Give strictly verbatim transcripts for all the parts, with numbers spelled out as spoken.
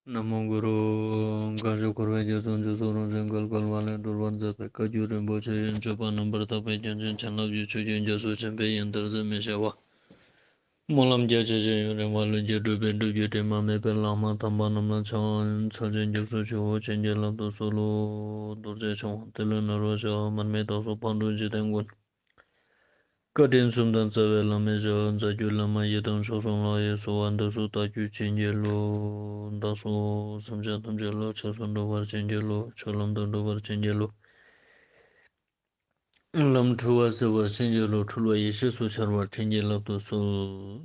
ན་མོ་གུ་རུ། བཀའ་བརྒྱུད་འཁོར་བའི་རྒྱ་མཚོ་འཇུག་ཚུལ་རང་བཞིན་བཀལ་བཀལ་བ་ལས་སྒྲོལ་བར་མཛད་པའི་བཀའ་བརྒྱུད་རིན་པོ་ཆེ་ཡི་སྤྱོད་པ་རྣམ་པར་དག་པའི་རྒྱུན་ཅན་བྱིན་རླབས་ཀྱི་ཆུ་རྒྱུན་རྒྱ་མཚོ་ཆེན་པོའི་ཡོན་ཏན་ཟད་མི་ཤེས་པ། སྨོན་ལམ་རྒྱ་ཆེ་ཞིང་ཡུན་རིང་བ་ལྷུན་གྱིས་གྲུབ་པའི་སྒྲུབ་བརྒྱུད་དྲི་མ་མེད་པའི་བླ་མ་དམ་པ་རྣམས་ལ་ཕྱག་འཚལ་ཞིང་སྐྱབས་སུ་མཆིའོ། བྱིན་གྱིས་བརླབ་ཏུ་གསོལ་ལོ། རྡོ་རྗེ་འཆང་དབང་ཏེ་ལོ་ནཱ་རོ་ཞབས། མར་མི་དྭགས་པོ་ཕག་གྲུ་འཇིག་རྟེན་མགོན། བཀའ་དྲིན་གསུམ་ལྡན་རྩ་བའི་བླ་མའི་ཞབས། རྩ་བརྒྱུད་བླ་མ་ཡི་དམ་མཆོག་གསུམ་ལ། གསོལ་བ་འདེབས་སོ་བདག་རྒྱུད་བྱིན་གྱིས་རློབས། བདག་སོགས་སེམས་ཅན་ཐམས་ཅད་བློ་ཆོས་སུ་འགྲོ་བར་བྱིན་གྱིས་རློབས། ཆོས་ལམ་དུ་འགྲོ་བར་བྱིན་གྱིས་རློབས། ལམ་འཁྲུལ་བ་སེལ་བར་བྱིན་གྱིས་རློབས། འཁྲུལ་བ་ཡེ་ཤེས་སུ་འཆར་བར་བྱིན་གྱིས་བརླབ་ཏུ་གསོལ།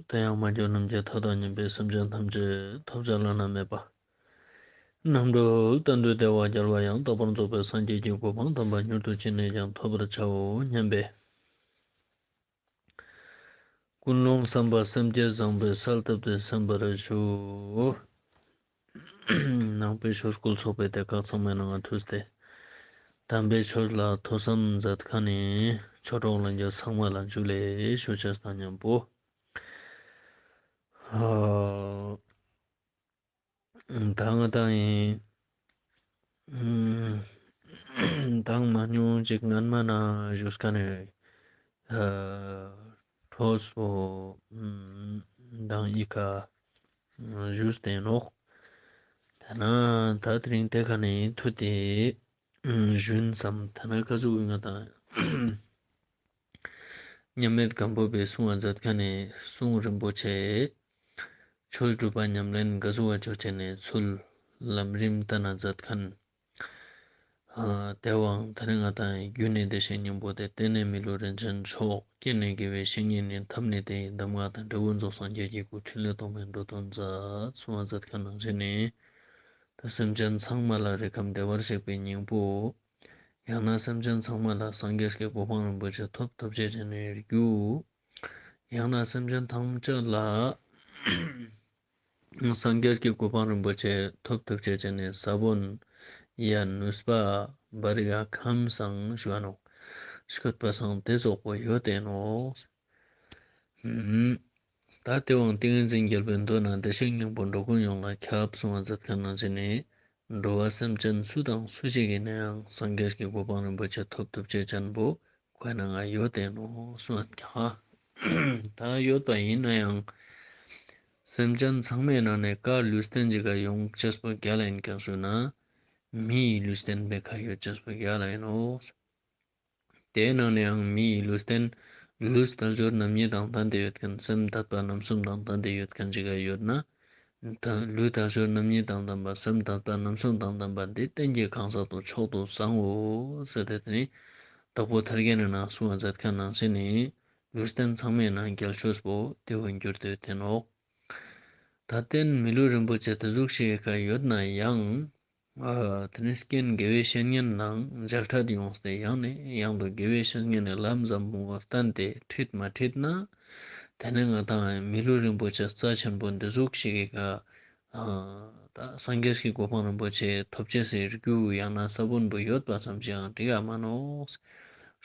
དེ་ཡང་མ་གྱུར་ནམ་མཁའི་མཐའ་དང་མཉམ་པའི་སེམས་ཅན་ཐམས་ཅད་ཐོབ་བྱ་བླ་ན་མེད་པ། རྣམ་གྲོལ་གཏན་དུ་བདེ་བ་རྒྱལ་བ་ཡང་དག་པར་རྫོགས་པའི་སངས་རྒྱས་ཀྱི་གོ་འཕང་དམ་པ་མྱུར་དུ་ཅི་ནས་ཀྱང་ཐོབ་པར་བྱའོ་སྙམ་པས། ཀུན་སློང་བསམ་པ་སེམས་བསྐྱེད་བཟང་པོས་གསལ་བཏབ་སྟེ་གསན་པར་ཞུ། ནང་པའི་ཆོས་སྐུལ་ཚོགས་པའི་སྡེ་ཁག་ཚང་མའི་ནང་ང་ཐུགས་ཏེ། དམ་པའི་ཆོས་ལ་ཐོས་བསམ་མཛད་མཁན་ནི་ཆོས་གྲོགས་ལྷན་རྒྱས་ཚང་མ་ལ་ཇུ་ལེ་ཞུ་ཅེས་དང་མཉམ་པོ། ཨ། ད་ང་དང་ཡིན། ཨ། དང་མ་ཉུང་ཅིག་སྔན་མ་ན་ཞུས་ཀ་ནས། ཨ། གྲོས་པོ། ཨ། དང་ཡི་ཀ་ཞུས་ཏེ་ནོག། ད་ན་ད་དེ་རིང་དེ་ཀ་ནས་ཐུགས་ཏེ་ཞུན་བསམ། ད་ན་ཀ་ཟུག་ང་དང་མཉམ་མེད་སྒམ་པོ་པའི་གསུང་བ་མཛད་མཁན་ནི་གསུང་རིན་པོ་ཆེ། ཆོས་སྒྲུབ་པ་ཉམས་ལེན་ག་ཟུག་བ་ཅོ་ཅེས་ནི་ཚུལ་ལམ་རིམ་ལྟ་ན་མཛད་མཁན། ཨ། དེ་བོའང་ད་རིང་ང་དང་རྒྱུད་ནས་བདེ་གཤེགས་སྙིང་པོ་སྟེ། རྟེན་ནས་མི་ལུས་རིན་ཆེན་མཆོག། རྐྱེན་ནས་དགེ་བའི་བཤེས་གཉེན་ནི། ཐབས་ནས་དེ་ཡི་གདམས་ངག་དང་། འབྲས་བུ་རྫོགས་སངས་རྒྱས་ཀྱི་སྐུ། ཕྲིན་ལས་རྟོག་མེད་འགྲོ་དོན་མཛད། གསུང་བ་མཛད་མཁན་ནང་བཞིན་ནི། ད་སེམས་ཅན་ཚང་མ་ལ་རེ་ཁམས་བདེ་བར་གཤེགས་པའི་སྙིང་པོ། ཡང་ན་སེམས་ཅན་ཚང་མ་ལ་སངས་རྒྱས་ཀྱི་གོ་འཕང་རིན་པོ་ཆེ་ཐོབ་ཐུབ་ཅེས་ཅན་ནི་རྒྱུ། ཡང་ན་སེམས་ཅན་ཐམས་ཅད་ལ་སངས་རྒྱས་ཀྱི་གོ་འཕང་རིན་པོ་ཆེ་ཐོབ་ཐུབ་ཅེས་ཅན་ནི་ས་བོན་ཡ་ནུས་པ་བ་རི་ཡ་ཁམས་སང་ཞུ་བ་ནོག། སྐུད་པ་སང་དེ་ཙོགས་པོ་ཡོད་དེ་ནོག། ད་དེ་བོའང་ཏིང་ངེ་འཛིན་རྒྱལ་པོའི་མདོ་ན། བདེ་གཤེགས་སྙིང་པོ་འགྲོ་ཀུན་ཡོངས་ལ་ཁྱབ། གསུང་བ་མཛད་མཁན་ནང་བཞིན་ནི། འགྲོ་བ་སེམས་ཅན་སུ་དང་སུ་ཞིག་ཡིན་ནའང་སངས་རྒྱས་ཀྱི་གོ་འཕང་རིན་པོ་ཆེ་ཐོབ་ཐུབ་ཅེས་ཅན་པོ་ཁོའི་ནང་ང་ཡོད་དེ་ནོག་གསུང་བ་ཁྱབ། ད་ཡོད་པ་ཡིན་ནའང་སེམས་ཅན་ཚང་མའི་ནང་ནས་ག་ལུས་རྟེན་ཅིག་ག་ཡོང་ཅེས་པོ་རྒྱལ་ལ་ཡིན་ཀྱང་ཞུ་ན། མིའི་ལུས་རྟེན་པའི་ཁ་ཡོད་ཅེས་པོ་རྒྱལ་ལ་ཡིན་ནོག། དེའི་ནང་ནས་ཡང་མིའི་ལུས་རྟེན། ལུས་དལ་འབྱོར་རྣམ་གཉིས་དང་ལྡན་ཏེ་ཡོད་མཁན། སེམས་དད་པ་རྣམ་གསུམ་དང་ལྡན་ཏེ་ཡོད་མཁན་ཅིག་ག་ཡོད་ན། ད་ལུས་དལ་འབྱོར་རྣམ་གཉིས་དང་ལྡན་པ། སེམས་དད་པ་རྣམ་གསུམ་དང་ལྡན་པ་འདི་གཏན་གྱི་གང་ཟག་ཏུ་མཆོག་ཏུ་བཟང་ངོ་ཟེར་ཏེ། དེ་ནི་དྭགས་པོ་ཐར་རྒྱན་ནི་ནང་གསུང་བ་མཛད་མཁན་ནང་བཞིན་ནི། ལུས་རྟེན་ཚང་མའི་ནང་རྒྱལ་ཤོས་པོ་དེ་བོ་གྱུར་ཏེ་ཡོད་དེ་ནོག། ད་རྟེན་མི་ལུས་རིན་པོ་ཆེ་དེ་ཟུག་ཞིག་ག་ཡོད་ན་ཡང་། ཨ། དེ་ནི་རྐྱེན་དགེ་བའི་བཤེས་གཉེན་ནང་མཇལ་འཕྲད་ཡོངས་ཏེ་ཡང་ནས་ཡང་དུ་དགེ་བའི་བཤེས་གཉེན་ནི་ལམ་ཟབ་མོ་བ་བསྟན་ཏེ་ཁྲིད་མ་ཁྲིད་ན། དེ་ནི་ང་དང་མི་ལུས་རིན་པོ་ཆེ་རྩ་ཆེན་པོ་འདི་ཟུག་ཞིག་གི་ཀ། ཨ། ད་སངས་རྒྱས་ཀྱི་གོ་འཕང་རིན་པོ་ཆེ་ཐོབ་ཅེས་སི་རྒྱུ་ཡང་ན་ས་བོན་པོ་ཡོད་པ་ཙམ་ཞིག་ཡང་འགྲིག་ག་མ་ནོག།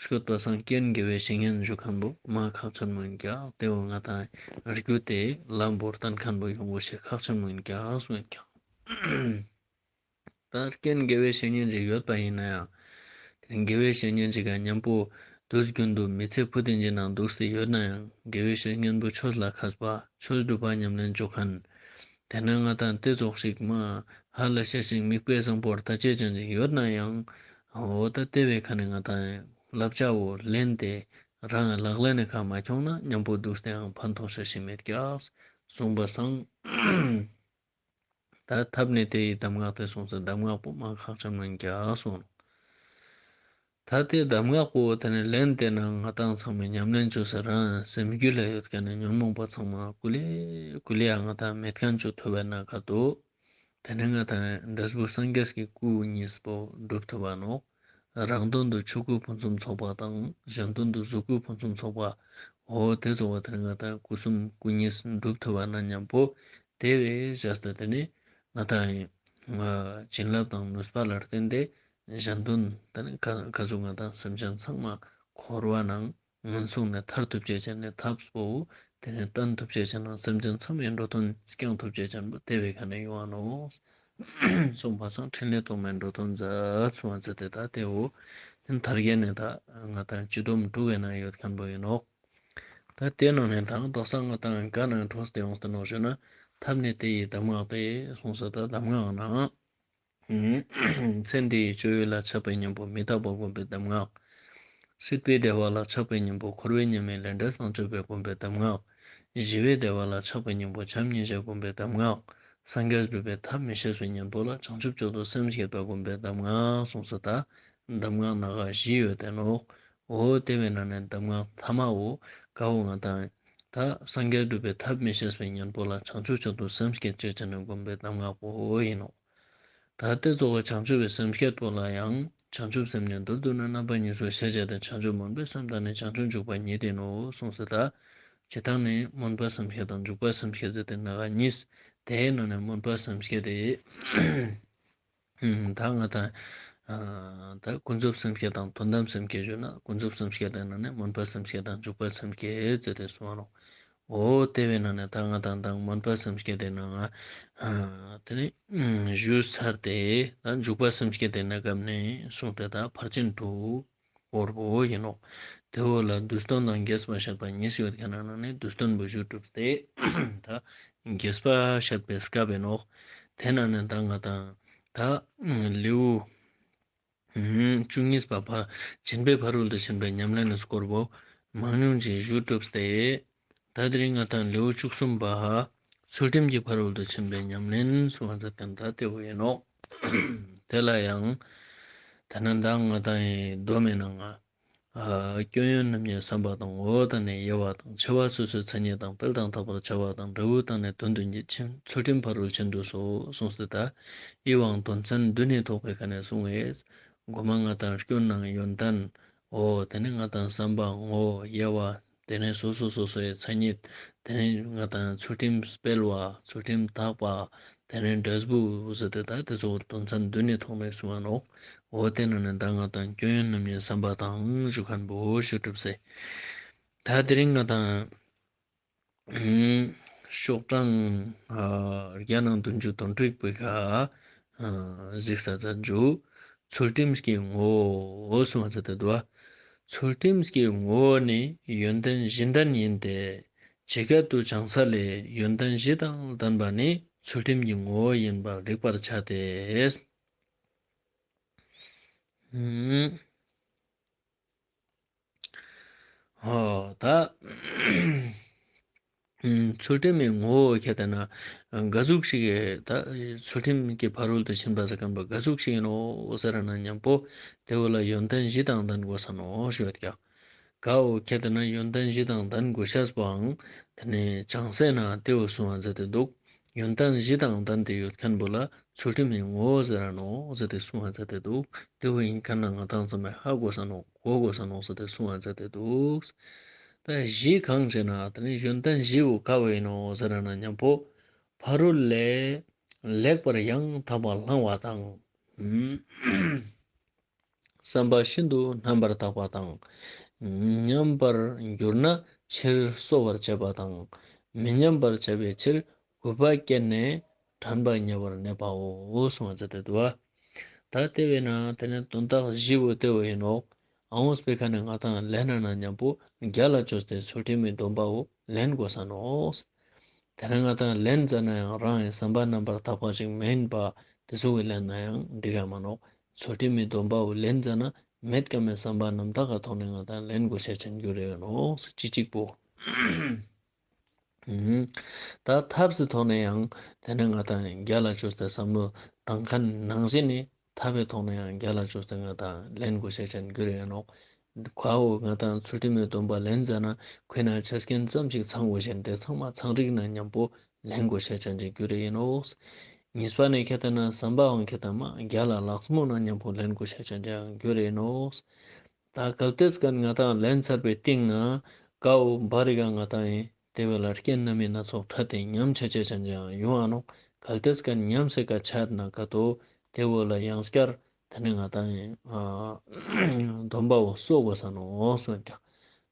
སྐུད་པ་སང་རྐྱེན་དགེ་བའི་བཤེས་གཉེན་ཞུ་མཁན་པོ་མ་ཁག་ཆེན་མོ་ཡིན་ཀྱག། དེ་བོ་ང་དང་རྒྱུ་དེ་ལམ་བོར་བསྟན་མཁན་པོ་ཡོང་དགོས་ཤེས་ཁག་ཆེན་མོ་ཡིན་ཀྱག་གསུངས་ཀྱག། ད་རྐྱེན་དགེ་བའི་བཤེས་གཉེན་ཅིག་ཡོད་པ་ཡིན་ན་ཡང་། དེ་དགེ་བའི་བཤེས་གཉེན་ཅིག་ག་མཉམ་པོ་དུས་རྒྱུན་དུ་མི་ཚེ་ཕུད་དེ་འཇིག་ནང་འདུག་སྟེ་ཡོད་ན་ཡང་། དགེ་བའི་བཤེས་གཉེན་པོ་ཆོས་ལ་མཁས་པ། ཆོས་སྒྲུབ་པ་ཉམས་ལེན་བཅོ་མཁན། དེ་ན་ང་དང་དེ་ཙོགས་ཤིག་མ་ཧ་ལ་ཤ་ཞིག་མིག་དཔེ་བཟང་པོར་ལྟ་ཅེས་ཅན་ཅིག་ཡོད་ན་ཡང་། འོ་ད་དེ་བའི་ཁ་ནས་ང་དང་བསླབ་བྱ་བོ་ལེན་ཏེ་རང་ལག་ལེན་ནས་ཁ་མ་ཁྱོང་ན་མཉམ་པོ་འདུག་སྟེའང་ཕན་ཐོགས་ཤ་ཞིག་མེད་ཀྱག་གསུངས་པ་སང་། ད་ཐབས་ནི་དེ་ཡི་གདམས་ངག་སྟེ་གསུངས་སོ། གདམས་ངག་པོ་མ་ཁག་ཆེན་མོ་ཡིན་ཀྱག་གསུངས། ད་དེ་གདམས་ངག་པོ་དེ་ནི་ལེན་ཏེ་ན་ང་དང་ཚང་མས་ཉམས་ལེན་བཅོས་སེ་རང་སེམས་རྒྱུད་ལ་ཡོད་མཁན་ནི་ཉོན་མོངས་པ་ཚང་མ་ཀུ་ལེ་ཀུ་ལེ་ཡ་ང་དང་མེད་མཁན་བཅོ་ཐུབ་པ་ན་ཁ་ཏོ། དེ་ནི་ང་དང་འབྲས་བུ་སངས་རྒྱས་ཀྱི་སྐུ་གཉིས་པོ་སྒྲུབ་ཐུབ་པ་ནོག། རང་དོན་དུ་ཆོས་སྐུ་ཕུན་སུམ་ཚོགས་པ་དང་གཞན་དོན་དུ་གཟུགས་སྐུ་ཕུན་སུམ་ཚོགས་པ། འོ་དེ་ཚོ་བ་དེ་ནི་ང་དང་སྐུ་གསུམ་སྐུ་གཉིས་སྒྲུབ་ཐུབ་པ་ན་མཉམ་པོ་དེ་བས་བཞག་སྟེ་དེ་ནི་ང་དང་བྱིན་རླབས་དང་ནུས་པ་ལ་བརྟེན་ཏེ་གཞན་དོན་དེ་ནི་ག་ག་ཟུག་ང་དང་སེམས་ཅན་ཚང་མ་འཁོར་བ་ནང་མུན་སུམ་ནས་ཐར་ཐུབ་ཅེས་ཅན་ནི་ཐབས་པོ་དེ་ནི་བསྟན་ཐུབ་ཅེས་ཅན་ནང་སེམས་ཅན་ཚང་མའི་འགྲོ་དོན་སྐྱང་ཐུབ་ཅེས་ཅན་པོ་དེ་བས་ག་ནས་ཡོང་བ་ནོག། གསུངས་པ་སང་ཕྲིན་ལས་ཐོགས་མེད་འགྲོ་དོན་མཛད་གསུངས་པ་མཛད་དེ་ད་དེ་བོ་དེ་ཐར་རྒྱན་ནི་ད་ང་ཏང་སྤྱི་སྡོམ་དྲུག་གི་ནང་ཡོད་མཁན་པོ་ཡིན་ནོག། ད་དེ་ནང་ནས་ད་དག་ས་ང་ཏང་ག་ནང་འཕྲོས་ཏེ་ཡོངས་ཏེ་ནོག་ཞུ་ན་ཐབས་ནི་དེ་ཡི་གདམས་ངག་སྟེ་གསུངས་ས་ད་གདམས་ངག་ནང་། ཚེ་འདིའི་སྤྱོད་ཡུལ་ལ་ཆགས་པའི་གཉེན་པོ་མི་རྟག་པ་བསྒོམ་པའི་གདམས་ངག། སྲིད་པའི་བདེ་བ་ལ་ཆགས་པའི་གཉེན་པོ་འཁོར་བའི་ཉེས་དམིགས་ལས་འབྲས་བཟང་སྤྱོད་པས་བསྒོམ་པའི་གདམས་ངག། ཞི་བའི་བདེ་བ་ལ་ཆགས་པའི་གཉེན་པོ་བྱམས་སྙིང་རྗེས་བསྒོམ་པའི་གདམས་ངག། སངས་རྒྱས་སྒྲུབ་པའི་ཐབས་མི་ཤེས་པའི་གཉེན་པོ་ལ་བྱང་ཆུབ་མཆོག་ཏུ་སེམས་བསྐྱེད་པས་བསྒོམ་པའི་གདམས་ངག་གསུངས་ས་ད་གདམས་ངག་སྣ་ཁ་བཞི་ཡོད་དེ་ནོག། འོ་དེ་བས་ན་ནི་གདམས་ངག་ཐ་མ་བོ་ཀ་བོ་ང་ཏང་ད་སངས་རྒྱས་སྒྲུབ་པའི་ཐབས་མི་ཤེས་པའི་གཉེན་པོ་ལ་བྱང་ཆུབ་མཆོག་ཏུ་སེམས་བསྐྱེད་ཅེས་བྱ་ནི་བསྒོམ་པའི་གདམས་ངག་པོ་ཡིན་ནོག། ད་དེ་ཚོ་བ་བྱང་ཆུབ་པའི་སེམས་བསྐྱེད་པོ་ལ་ཡང་བྱང་ཆུབ་སེམས་ནི་མདོར་བསྡུ་ན་རྣམ་པ་གཉིས་སུ་ཤེས་བྱ་སྟེ་བྱང་ཆུབ་སྨོན་པའི་སེམས་དང་ནི་བྱང་ཆུབ་འཇུག་པ་ཉིད་ཡིན་ནོ་གསུངས་ས་ད་ཇི་ལྟར་ནི་སྨོན་པ་སེམས་བསྐྱེད་དང་འཇུག་པ་སེམས་བསྐྱེད་ཟེར་ཏེ་ནི་ག་གཉིས། དེའི་ནང་ནས་སྨོན་པ་སེམས་བསྐྱེད་དེ། ད་ང་ཏང་ད་ཀུན་རྫོབ་སེམས་བསྐྱེད་དང་དོན་དམ་སེམས་བསྐྱེད་ཞུ་ན་ཀུན་རྫོབ་སེམས་བསྐྱེད་དེ་ནང་ནས་སྨོན་པ་སེམས་བསྐྱེད་དང་འཇུག་པ་སེམས་བསྐྱེད་ཟེར་ཏེ་གསུངས་ནོག། འོ་དེ་བས་ན་ནི་ད་ང་ཏང་ད་སྨོན་པ་སེམས་བསྐྱེད་དེ་ནང་ང་དེ་ནི་ཞུ་ཚར་ཏེ་ད་འཇུག་པ་སེམས་བསྐྱེད་དེ་ནང་སྐབས་ནས་གསུངས་ཏེ་ད་ཕར་ཕྱིན་དྲུག་སྐོར་པོ་ཡིན་ནོག། དེ་བོ་ལ་བསྡུས་དོན་དང་རྒྱས་པ་བཤད་པ་གཉིས་ཡོད་མཁན་ནང་ནས་བསྡུས་དོན་པོ་ཞུ་གྲུབ་སྟེ་ད་རྒྱས་པ་བཤད་པའི་སྐབས་ཡིན་ནོག། དེ་ནང་ནས་ད་ང་ཏང་ད་ལེའུ་བཅུ་གཉིས་པ་ཕ་སྦྱིན་པའི་ཕ་རོལ་ཏུ་ཕྱིན་པའི་ཉམས་ལེན་ནི་སྐོར་བོ་མང་ཉུང་ཅིག་ཞུ་གྲུབ་སྟེ། ད་དེ་རིང་ང་ཏང་ལེའུ་བཅུ་གསུམ་པ་ཚུལ་ཁྲིམས་ཀྱི་ཕ་རོལ་ཏུ་ཕྱིན་པའི་ཉམས་ལེན་གསུང་བ་མཛད་མཁན་ད་དེ་བོ་ཡིན་ནོག། དེ་ལ་ཡང་ད་ནི་ད་ང་ཏང་ཡི་མདོ་མའི་ནང་ང་སྐྱོན་ཡོན་རྣམ་གཉིས་བསམ་པ་དང་ངོ་བོ་དང་ནི་དབྱེ་བ་དང་ཆེ་བ་སོ་སོའི་མཚན་ཉིད་དང་སྤེལ་དང་དག་པར་བྱ་བ་དང་འབྲས་བུ་དང་ནི་དོན་བདུན་གྱི་ཕྱིར་ཚུལ་ཁྲིམས་ཕ་རོལ་ཕྱིན་དུ་གསོལ་གསུངས་ཏེ་ད་ཡིད་དབང་དོན་ཚན་བདུན་ནི་ཐོག་པའི་ཁ་ནས་གསུངས་པས། གོ་མ་ང་ཏང་སྐྱོན་དང་ཡོན་ཏན། འོ་དེ་ནི་ང་ཏང་བསམ་པ་ངོ་བོ་དབྱེ་བ། དེ་ནས་སོ་སོ་སོ་སོའི་མཚན་ཉིད། དེ་ནས་ང་ཏང་ཚུལ་ཁྲིམས་སྤེལ་བ་ཚུལ་ཁྲིམས་དག་པ། དེ་ནས་འབྲས་བུ་ཟེར་ཏེ་ད་དེ་ཚོ་དོན་ཚན་བདུན་ནི་ཐོག་ནས་གསུང་བ་ནོག། འོ་དེ་ནང་ནས་ད་ང་ཏང་སྐྱོན་ཡོན་རྣམ་གཉིས་བསམ་པ་དང་ཞུ་མཁན་པོ་ཞུ་གྲུབ་སྟེ། ད་དེ་རིང་ང་ཏང་ཤོག་གྲངས་བརྒྱ་ནང་བདུན་ཅུ་དོན་དྲུག་པའི་ཁ་གཟིགས་ས་ཚར་འཇུག། ཚུལ་ཁྲིམས་ཀྱི་ངོ་བོ་གསུང་བ་མཛད་དེ་འདུག། ཚུལ་ཁྲིམས་ཀྱི་ངོ་བོ་ནི་ཡོན་ཏན་བཞི་ལྡན་ཡིན་ཏེ། ཇི་སྐད་དུ་བྱང་ས་ལས་ཡོན་ཏན་བཞི་དང་ལྡན་པ་ནི་ཚུལ་ཁྲིམས་ཀྱི་ངོ་བོ་ཡིན་པར་རིག་པར་བྱ་སྟེ། ཨོ་ད་ཚུལ་ཁྲིམས་མའི་ངོ་བོ་ཁྱེད་ལྟ་ན་ག་ཟུག་ཞིག་གི་ད་ཚུལ་ཁྲིམས་ཀྱི་ཕ་རོལ་ཏུ་ཕྱིན་པ་ཟེར་མཁན་པོ་ག་ཟུག་ཞིག་ཡིན་ནོག་ཟེར་ན་མཉམ་པོ་དེ་བོ་ལ་ཡོན་ཏན་བཞི་དང་ལྡན་དགོས་ས་ནོག་ཞུ་ཡོད་ཀྱག། ག་བོ་ཁྱེད་ལྟ་ན་ཡོན་ཏན་བཞི་དང་ལྡན་དགོས་ཤེས་པོའང་དེ་ནས་བྱང་སའི་ནང་དེ་བོ་གསུང་བ་མཛད་དེ་འདུག། ཡོན་ཏན་བཞི་དང་ལྡན་ཏེ་ཡོད་མཁན་པོ་ལ་ཚུལ་ཁྲིམས་མའི་ངོ་བོ་ཟེར་ར་ནོག་ཟེར་ཏེ་གསུང་བ་མཛད་དེ་འདུག། དེ་བོ་ཡིན་མཁན་ན་ང་ཏང་ཚང་མས་ཧ་གོ་ས་ནོག་གོ་དགོས་ས་ནོག་ཟེར་ཏེ་གསུང་བ་མཛད་དེ་འདུག། ད་བཞི་གང་ཟེར་ན་དེ་ནི་ཡོན་ཏན་བཞི་བོ་ག་བོ་ཡིན་ནོག་ཟེར་ན་མཉམ་པོ་ཕ་རོལ་ལས་ལེགས་པར་ཡང་དག་པར་བླང་བ་དང་། བསམ་པ་ཤིན་ཏུ་རྣམ་པར་དག་པ་དང་། ཉམས་པར་གྱུར་ན་ཕྱིར་གསོ་བར་བྱེད་པ་དང་། མི་ཉམས་པར་བྱ་བའི་ཕྱིར་གུས་པ་བསྐྱེད་ནས་དྲན་པ་ཉེ་བར་གནས་པའོ་གསུངས་པ་མཛད་དེ་འདུག་པ། ད་དེ་བས་ན་དེ་ནི་དོན་དག་བཞི་བོ་དེ་བོ་ཡིན་ནོག། ཨ་འོངས་པའི་ཁ་ནས་ང་ཏང་ལེན་ན་ན་མཉམ་པོ་རྒྱ་ལ་བཅོས་ཏེ་ཚུལ་ཁྲིམས་མའི་སྡོམ་པ་བོ་ལེན་དགོས་ས་ནོག། དེ་ནས་ང་ཏང་ལེན་ཙ་ན་ཡང་རང་ཡི་བསམ་པ་རྣམ་པར་དག་པ་ཞིག་མེན་པ་དེ་ཚོ་གི་ལེན་ན་ཡང་འགྲིག་ག་མ་ནོག། ཚུལ་ཁྲིམས་མའི་སྡོམ་པ་བོ་ལེན་ཙ་ན་མེད་ཀ་མེད་བསམ་པ་རྣམ་དག་ག་ཐོག་ནས་ང་ཏང་ལེན་དགོས་ཤེས་ཅན་རྒྱུ་རེ་ཡོད་ནོག་ཅི་གཅིག་པོ། ད་ཐབས་སི་ཐོག་ནས་ཡང་དེ་ནས་ང་ཏང་རྒྱ་ལ་བཅོས་ཏེ་བསམ་བློ་བཏང་མཁན་ནང་བཞིན་ནི་ཐབས་པའི་ཐོག་ནས་ཡང་རྒྱ་ལ་བཅོས་ཏེ་ང་ཏང་ལེན་དགོས་ཤེས་ཅན་རྒྱུ་རེ་ཡོད་ནོག། ཁ་བོ་ང་ཏང་ཚུལ་ཁྲིམས་མའི་སྡོམ་པ་ལེན་ཙ་ན་ཁོ་ན་ཆ་རྐྱེན་ཙམ་ཞིག་ཚང་དགོས་ཤེས་དེ་ཚང་མ་ཚང་རིག་ན་མཉམ་པོ་ལེན་དགོས་ཤེས་ཅན་ཅིག་རྒྱུ་རེ་ཡིན་ནོག། གཉིས་པ་ནས་ཁྱེད་ལྟ་ན་བསམ་པའང་ཁྱེད་ལྟ་མ་རྒྱ་ལ་ལག་མོ་ན་མཉམ་པོ་ལེན་དགོས་ཤེས་ཅན་ཅིག་རྒྱུ་རེ་ཡིན་ནོག། ད་གལ་ཏེ་སྐད་ང་ཏང་ལེན་ཚར་བའི་སྟེང་ན་ཀ་བོ་བ་རི་ག་ང་ཏང་ཡིན་དེ་བོ་ལ་རྐྱེན་སྣ་མིན་སྣ་ཚོགས་འཕྲད་དེ་ཉམས་ཆ་ཆེ་ཅན་ཅིག་ཡོང་ཨ་ནོག། གལ་ཏེ་སྐད་ཉམས་སེ་ཀ་ཆད་ན་ཀ་ཏོ་དེ་བོ་ལ་ཡང་སྐྱར་དེ་ནས་ང་ཏང་ཡིན་སྡོམ་པ་བོ་གསོ་དགོས་ས་ནོག་གསུངས་ཀྱང་།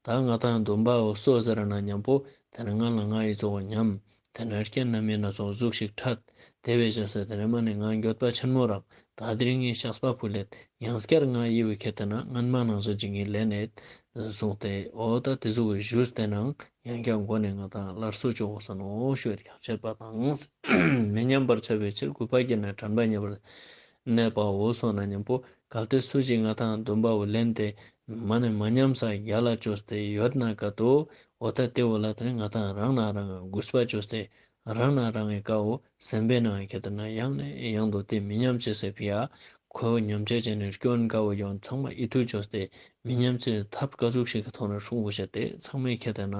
ད་ང་ཏང་སྡོམ་པ་བོ་གསོ་ཟེར་ན་མཉམ་པོ་དེ་ནས་ང་ལ་ང་ཡི་གཙོ་བོ་ཉམས། དེ་ནས་རྐྱེན་སྣ་མིན་སྣ་ཚོགས་གཟུགས་ཤིག་འཕྲད། དེ་བས་བྱས་ཏེ་དེ་ནས་མ་ནེ་ང་འགྱོད་པ་ཆེན་མོ་རག། ད་དེ་རིང་ངའི་བཤགས་པ་ཕུལ་ལེད། ཡང་སྐྱར་ང་ཡི་བོ་ཁེ་ཏེ་ན་སྔན་མ་ནང་བཞིན་ཅིག་ངའི་ལེན་ཨེད་གསུངས་ཏེ། འོ་ད་དེ་ཟུག་གི་ཞུས་ཏེ་ནང་ཡང་བསྐྱར་མགོ་ནས་ང་དང་སླར་གསོ་ཅོ་དགོས་ས་ནོག་ཞུ་བའི་ཀྱང་བྱེད་པ་དང་། མི་མཉམ་པར་འཆར་བའི་ཕྱིར། གུས་པ་བསྐྱེད་ནས་དྲན་པ་ཉེ་བར་གནས་པའོ་གསུངས་ན་མཉམ་པོ། གལ་ཏེ་སུ་ཞིག་ང་དང་སྡོམ་པ་བོ་ལེན་ཏེ་མ་ནེ་མ་ཉམས་ས་རྒྱལ་ལ་ཅོས་ཏེ་ཡོད་ན་ཀ་ཏོ། འོ་ད་དེ་བོ་ལ་དེ་ནི་ང་དང་རང་ན་རང་གུས་པ་ཅོས་ཏེ་རང་ན་རང་གི་ཀ་བོ་སེམས་པའི་ནང་ཁེ་ཏེ་ན་ཡང་ནས་ཡང་དུ་དེ་མི་ཉམས་ཅེས་སི་ཕི་ཡ། ཁོ་ཉམས་ཅེས་ཅན་ནི་སྐྱོན་ཀ་བོ་ཡོང་ཚང་མ་ཨིད་ཏུ་ཅོས་ཏེ་མི་ཉམས་ཅེས་ཐབས་ཀ་ཟུག་ཞིག་གི་ཐོག་ནས་སྲུང་བོ་བྱས་ཏེ་ཚང་མས་ཁེ་ཏེ་ན།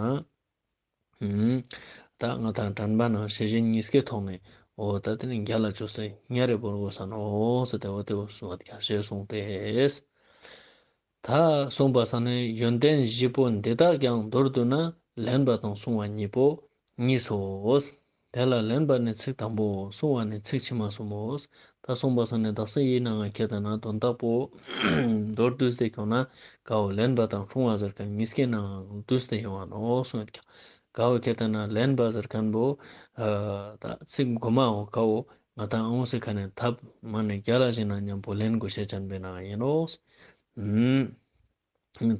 ད་ང་དང་དྲན་པ་ནང་ཤེས་བཞིན་གཉིས་ཀའི་ཐོག་ནས་འོ་ད་དེ་ནི་རྒྱལ་ལ་ཅོས་ཏེ་ཉེ་རེ་བོར་དགོས་ས་ནོག་ཟེར་ཏེ་འོ་དེ་བོ་གསུངས་པ་ཞེས་གསུངས་ཏེ། ད་གསུངས་པ་སང་ནི་ཡོན་ཏན་བཞི་པོ་འདི་དག་ཀྱང་མདོར་བསྡུ་ན། ལེན་པ་དང་སྲུང་བ་གཉིས་པོ་གཉིས་སོ། དེ་ལ་ལེན་པ་ནི་ཚིག་དང་པོའོ། སྲུང་བ་ནི་ཚིག་ཕྱི་མ་གསུམ་མོ། ད་གསུངས་པ་སང་ནི་དག་ས་ཡི་ནང་ང་ཁེ་ཏེ་ན་དོན་དག་པོ་མདོར་བསྡུས་ཏེ་ཁྱོང་ན་ཀ་བོ་ལེན་པ་དང་སྲུང་བ་ཟེར་ཁན་གཉིས་ཀའི་ནང་བསྡུས་ཏེ་ཡོང་བ་ནོག་གསུངས་ཡོད་ཀྱང་། ཀ་བོ་ཁེ་ཏེ་ན་ལེན་པ་ཟེར་ཁན་བོ་ད་ཚིག་གོ་མ་བོ་ཀ་བོ་ང་དང་ཨང་སི་ཁ་ནས་ཐབས་མ་ནེ་རྒྱལ་ལ་ཞིག་ན་མཉམ་པོ་ལེན་དགོས་ཤེས་ཅན་པའི་ནང་ཡིན་ནོག།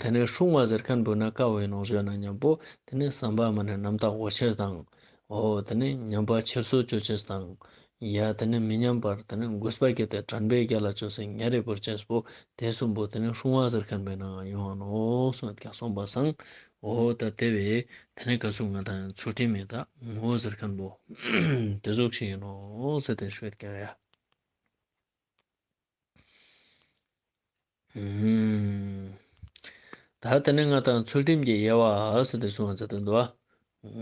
དེ་ནས་སྲུང་བ་ཟེར་ཁན་བོ་ན་ཀ་བོ་ཡིན་ནོག་ཞུ་ན་མཉམ་པོ་དེ་ནས་བསམ་པ་མ་ནེ་རྣམ་དག་གོ་ཤེས་དང་། འོ་དེ་ནས་ཉམས་པ་ཁྱེར་སོ་ཅོ་ཅེས་དང་། ཡ་དེ་ནས་མི་ཉམས་པར་དེ་ནས་གུས་པ་བསྐྱེད་དེ་དྲན་པའི་རྒྱལ་ལ་ཅོས་ཏེ་ཉེ་རེ་བོར་ཅེས་པོ་དེ་གསུམ་པོ་དེ་ནས་སྲུང་བ་ཟེར་ཁན་བོའི་ནང་ཡོང་བ་ནོག་གསུངས་ཡོད་ཀྱང་གསུངས་པ་སང་། འོ་ད་དེ་བས་དེ་ནས་ག་ཟུག་ང་དང་ཚུལ་ཁྲིམས་མེད་ད་ངོ་བོ་ཟེར་ཁན་བོ་དེ་ཟུག་ཞིག་ཡིན་ནོག་ཟེར་ཏེ་ཞུ་ཡོད་ཀྱང་ཡ། ད་དེ་ནས་ང་དང་ཚུལ་ཁྲིམས་ཀྱི་དབྱེ་བ་ཟེར་ཏེ་གསུངས་པ་ཟེར་ཏེ་འདུག་བ།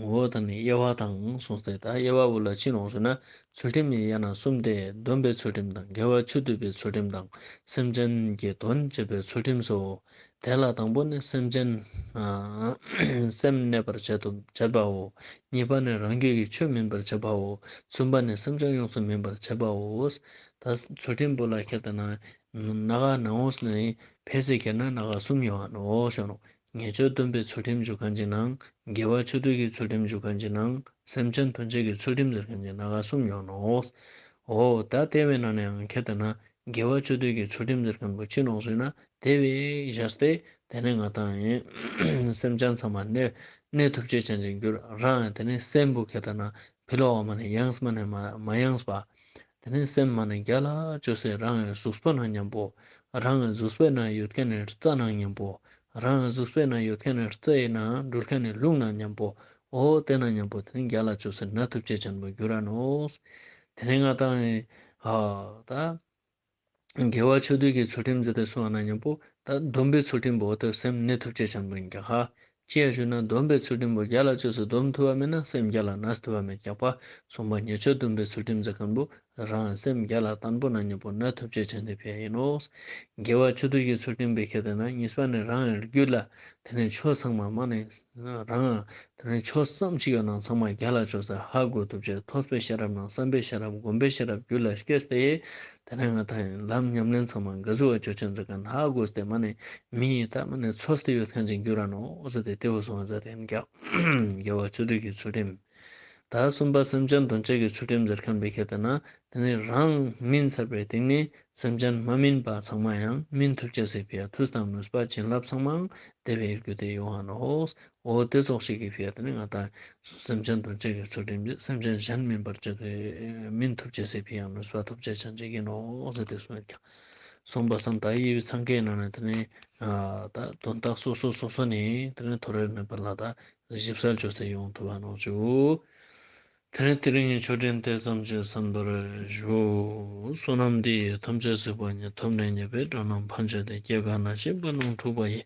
འོ་ད་ནི་དབྱེ་བ་དང་གསུངས་ཏེ། ད་དབྱེ་བ་བོ་ལ་ཅི་ནོག་ཟེར་ན། ཚུལ་ཁྲིམས་ནི་དབྱེ་ན་གསུམ་སྟེ། སྡོམ་པའི་ཚུལ་ཁྲིམས་དང་། དགེ་བ་ཆོས་སྡུད་པའི་ཚུལ་ཁྲིམས་དང་། སེམས་ཅན་གྱི་དོན་བྱེད་པའི་ཚུལ་ཁྲིམས་སོ། དེ་ལ་དང་པོ་ནི་སེམས་ཅན་སེམས་གནས་པར་བྱེད་དུ་བྱེད་པའོ། གཉིས་པ་ནི་རང་རྒྱུད་ཀྱི་ཆོས་སྨིན་པར་བྱེད་པའོ། གསུམ་པ་ནི་སེམས་ཅན་ཡོངས་སུ་སྨིན་པར་བྱེད་པའོ། ད་ཚུལ་ཁྲིམས་པོ་ལ་ཁྱེར་ཏེ་ན་ན་ག་ནང་འོས་ནི་ཕལ་སེ་ཁྱེར་ན་ན་ག་གསུམ་ཡོང་ནོག་ཞུ་ནོག། ཉེས་སྤྱོད་སྡོམ་པའི་ཚུལ་ཁྲིམས་ཞུ་ཁན་ཅིག་ནང་། དགེ་བ་ཆོས་སྡུད་ཀྱི་ཚུལ་ཁྲིམས་ཞུ་ཁན་ཅིག་ནང་། སེམས་ཅན་དོན་བྱེད་ཀྱི་ཚུལ་ཁྲིམས་ཟེར་ཁན་ཅིག་ན་ག་གསུམ་ཡོང་ནོག། འོ་ད་དེ་བས་ན་ནའང་ཁྱེར་ཏེ་ན་དགེ་བ་ཆོས་སྡུད་ཀྱི་ཚུལ་ཁྲིམས་ཟེར་ཁན་བོ་ཅི་ནོག་ཟེར་ན། དེ་བས་བཞག་སྟེ་དེ་ནས་ང་དང་ཡིན་སེམས་ཅན་ཚང་མ་གནས་གནས་ཐུབ་ཅེས་ཅན་ཅིག་གྱུར། རང་དེ་ནས་སེམས་པོ་ཁྱེར་ཏེ་ན་ཕི་ལོགས་མ་ནེ་ཡེངས་མ་ནེ་མ་མ་ཡེངས་པ། དེ་ནས་སེམས་མ་ནེ་རྒྱལ་ལ་ཅོས་ཏེ་རང་གི་གཟུགས་པོ་ནང་མཉམ་པོ། རང་གི་གཟུགས་པོའི་ནང་ཡོད་ཁན་ནི་རྩ་ནང་མཉམ་པོ། རང་གི་གཟུགས་པོའི་ནང་ཡོད་ཁན་ནི་རྩ་ཡི་ནང་འགྲུལ་ཁན་ནི་རླུང་ནང་མཉམ་པོ། འོ་དེ་ནང་མཉམ་པོ་དེ་ནས་རྒྱལ་ལ་ཅོས་ཏེ་གནས་ཐུབ་ཅེས་ཅན་པོ་གྱུར་ར་ནོག། དེ་ནས་ང་དང་ཨ་ད་དགེ་བ་ཆོས་སྡུད་ཀྱི་ཚུལ་ཁྲིམས་ཟེར་ཏེ་གསུངས་པ་ན་མཉམ་པོ་ད་སྡོམ་པའི་ཚུལ་ཁྲིམས་པོ་དེ་སེམས་གནས་ཐུབ་ཅེས་ཅན་པོ་ཡིན་ཀྱང་ཧ། ཅི་ཡ་ཞུ་ན་སྡོམ་པའི་ཚུལ་ཁྲིམས་པོ་རྒྱལ་ལ་ཅོས་ཏེ་སྡོམ་ཐུབ་པ་མེད་ན་སེམས་རྒྱལ་ལ་གནས་ཐུབ་པ་མེད་ཀྱག་པ། གསུངས་པ་ཉེས་སྤྱོད་སྡོམ་པའི་ཚུལ་ཁྲིམས་ཟེར་ཁན་བོ་རང་སེམས་རྒྱལ་ལ་བརྟན་པོ་ནང་མཉམ་པོ་གནས་ཐུབ་ཅེས་ཅན་དེ་ཕི་ཡ་ཡིན་ནོག། དགེ་བ་ཆོས་སྡུད་ཀྱི་ཚུལ་ཁྲིམས་པོ་ཁྱེར་ཏེ་ན་གཉིས་པ་ནི་རང་གི་རྒྱུད་ལ་དེ་ནས་ཆོས་ཚང་མ་མ་ནེ་རང་དེ་ནས་ཆོས་ཙམ་ཅིག་ཡོད་ནང་ཚང་མ་རྒྱལ་ལ་ཅོས་ཏེ་ཧ་གོ་ཐུབ་ཅེས། ཐོས་པའི་ཤེས་རབ་ནང་བསམ་པའི་ཤེས་རབ་སྒོམ་པའི་ཤེས་རབ་རྒྱུད་ལ་སྐྱེས་ཏེ། དེ་ནས་ང་དང་ལམ་ཉམས་ལེན་ཚང་མ་ག་ཟུག་པ་ཅོ་ཅེས་ཟེར་ཁན་ཧ་གོ་སྟེ་མ་ནེ་མི་ཡི་ད་མ་ནེ་ཚོས་ཏེ་ཡོད་ཁན་ཅིག་གྱུར་ར་ནོག་ཟེར་ཏེ་དེ་བོ་གསུངས་པ་ཟེར་ཏེ་ཡིན་ཀྱག། དགེ་བ་ཆོས་སྡུད་ཀྱི་ཚུལ་ཁྲིམས། ད་གསུམ་པ་སེམས་ཅན་དོན་བྱེད་ཀྱི་ཚུལ་ཁྲིམས་ཟེར་ཁན་བོ་ཁྱེར་ཏེ་ན་དེ་ནས་རང་སྨིན་ཚར་བའི་སྟེང་ནས་སེམས་ཅན་མ་སྨིན་པ་ཚང་མ་ཡང་སྨིན་ཐུབ་ཅེས་སི་ཕི་ཡ་མཐུ་དང་ནུས་པ་བྱིན་རླབས་ཚང་མའང་དེ་བས་རྒྱུད་དེ་ཡོང་ང་ནོག། འོ་དེ་ཙོགས་ཤིག་གི་ཕི་ཡ་དེ་ནས་ང་དང་སེམས་ཅན་དོན་བྱེད་ཀྱི་ཚུལ་ཁྲིམས་ཀྱིས་སེམས་ཅན་གཞན་སྨིན་པར་བྱེད་དེ་སྨིན་ཐུབ་ཅེས་སི་ཕི་ཡ་ནུས་པ་ཐོབ་ཅེས་ཅན་ཅིག་ཡིན་ནོག་ཟེར་ཏེ་གསུངས་ཀྱག། གསུངས་པ་སང་ད་ཡི་བའི་ཚང་ཀའི་ནང་ནས་དེ་ནས་ད་དོན་དག་སོ་སོ་སོ་སོ་ནས་དེ་ནས་ཐོ་རེ་མེད་པ་ལ་ད་ཞིབ་གསལ་ཅོས་ཏེ་ཡོང་ཐུབ་པ་ནོག་ཅུ། དེ་ནས་དེ་རིང་གི་ཆོས་འབྲེལ་དེ་ཙམ་གྱིས་གསན་པར་ཞུ། བསོད་ནམས་འདི་ཡིས་ཐམས་ཅད་གཟིགས་པ་ཉིད། ཐོབ་ནས་ཉེས་པའི་དགྲ་རྣམས་ཕམ་བྱས་ཏེ། སྐྱེ་རྒ་ན་འཆིའི་རྦ་ཀློང་འཁྲུགས་པ་ཡི།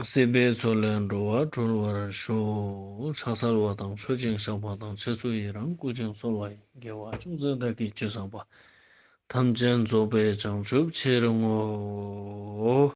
སྲིད་པའི་མཚོ་ལས་འགྲོ་བ་སྒྲོལ་བར་ཤོག། ཕྱག་འཚལ་བ་དང་མཆོད་ཅིང་བཤགས་པ་དང་། རྗེས་སུ་ཡི་རང་བསྐུལ་ཞིང་གསོལ་བ་ཡི། དགེ་བ་ཅུང་ཟད་བདག་གིས་ཅི་བསགས་པ། ཐམས་ཅད་རྫོགས་པའི་བྱང་ཆུབ་ཕྱིར་བསྔོ།